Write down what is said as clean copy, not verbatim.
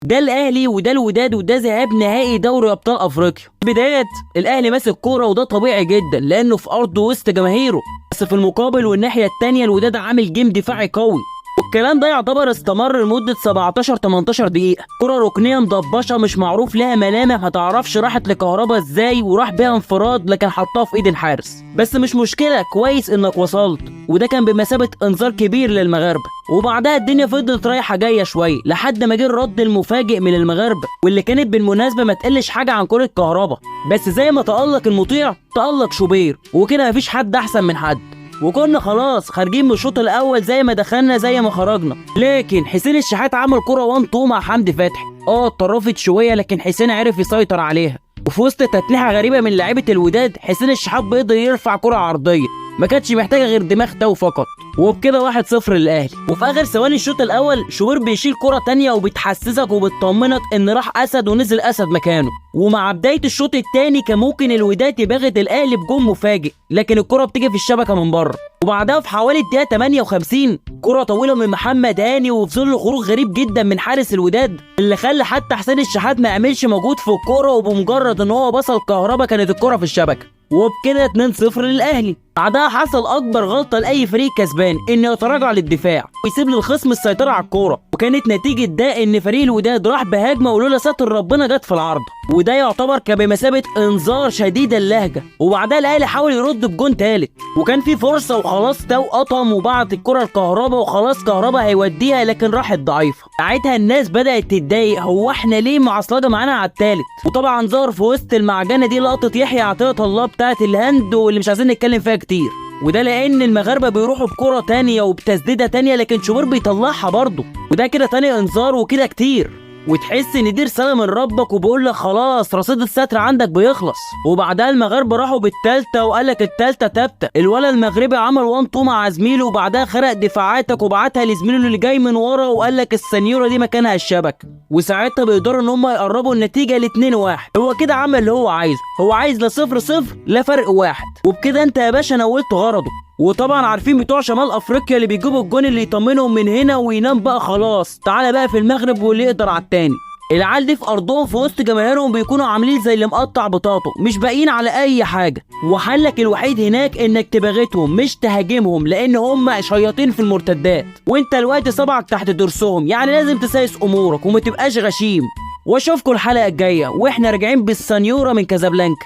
ده الاهلي وده الوداد وده ذهاب نهائي دوري ابطال افريقيا. بدايات الاهلي ماسك كورة وده طبيعي جدا لانه في ارضه وسط جماهيره، بس في المقابل والناحية الثانية الوداد عامل game دفاعي قوي، والكلام ده يعتبر استمر لمدة 17 18 دقيقة. كره ركنيه مضبشه مش معروف لها ملامح، ما تعرفش راحت لكهربا ازاي وراح بيها انفراد، لكن حطها في ايد الحارس. بس مش مشكلة، كويس انك وصلت، وده كان بمثابة انذار كبير للمغاربة. وبعدها الدنيا فضلت رايحة جاية شوية لحد ما جه الرد المفاجئ من المغاربة، واللي كانت بالمناسبة ما تقلش حاجة عن كره كهربا، بس زي ما تألق المطيع تألق شوبير، وكده مفيش حد احسن من حد. وكنا خلاص خارجين من الشوط الاول زي ما دخلنا زي ما خرجنا، لكن حسين الشحات عمل كرة 1 2 مع حمدي فتحي، اتطرفت شوية لكن حسين عرف يسيطر عليها، وفي وسط تتنيحه غريبة من لعيبة الوداد حسين الشحات بيقدر يرفع كرة عرضية ما كانتش محتاجه غير دماغ تاو فقط، وبكده 1-0 للاهلي. وفي اخر ثواني الشوط الاول شوبير بيشيل كرة تانية وبتحسسك وبتطمنك ان راح اسد ونزل اسد مكانه. ومع بداية الشوط الثاني كان ممكن الوداد يباغت الاهلي بجون مفاجئ، لكن الكرة بتيجي في الشبكة من بره. وبعدها في حوالي الدقيقة 58 كرة طويلة من محمد هاني، وفي ظل خروج غريب جدا من حارس الوداد اللي خلى حتى حسين الشحات ما يعملش مجهود في الكرة، وبمجرد ان هو بصل كهربا كانت الكرة في الشبكة، وبكده 2-0 للاهلي. بعدها حصل اكبر غلطه لاي فريق كسبان، انه يتراجع للدفاع ويسيب للخصم السيطرة على الكورة، وكانت نتيجة ده ان فريق الوداد راح بهجمه ولولا ستر ربنا جت في العارضة، وده يعتبر كبمثابه انذار شديد اللهجة. وبعدها الاهلي حاول يرد بجون ثالث، وكان في فرصة وخلاص تاو قطم وبعت الكره لكهربا، وخلاص كهربا هيوديها لكن راحت ضعيفة. ساعتها الناس بدات تتضايق، هو احنا ليه معصلجه معانا على الثالث؟ وطبعا ظهر في وسط المعجنه دي لقطة يحيى عطية الله بتاعت ال hand، واللي مش عايزين نتكلم فيها كتير، وده لان المغاربة بيروحوا بكره تانية وبتسديده تانية لكن شوبير بيطلعها برضه، وده كده تاني انذار وكده كتير. وتحس ان دي رسالة من ربك وبيقول لك خلاص رصيد الستر عندك بيخلص. وبعدها المغاربة راحوا بالتالتة وقال لك التالتة تابته، الولد المغربي عمل 1 2 مع زميله وبعدها خرق دفاعاتك وبعتها لزميله اللي جاي من ورا وقال لك السنيورة دي مكانها الشبكة، وساعتها بيقدروا ان هم يقربوا النتيجة ل 2-1. هو كده عمل اللي هو عايزه، هو عايز لا 0-0 لا فرق واحد، وبكده انت يا باشا نولت غرضه. وطبعا عارفين بتوع شمال افريقيا اللي بيجيبوا الجون اللي يطمنهم من هنا وينام بقى خلاص، تعالى بقى في المغرب واللي يقدر على التاني. العيال دي في ارضهم في وسط جماهيرهم بيكونوا عاملين زي اللي مقطع بطاطه، مش باقيين على اي حاجة، وحلك الوحيد هناك انك تباغتهم مش تهاجمهم، لان هم شياطين في المرتدات، وانت الوقت صبعك تحت ضرسهم، يعني لازم تسايس امورك وما تبقاش غشيم. واشوفكم الحلقة الجاية واحنا راجعين بالسنيوره من كازابلانكا.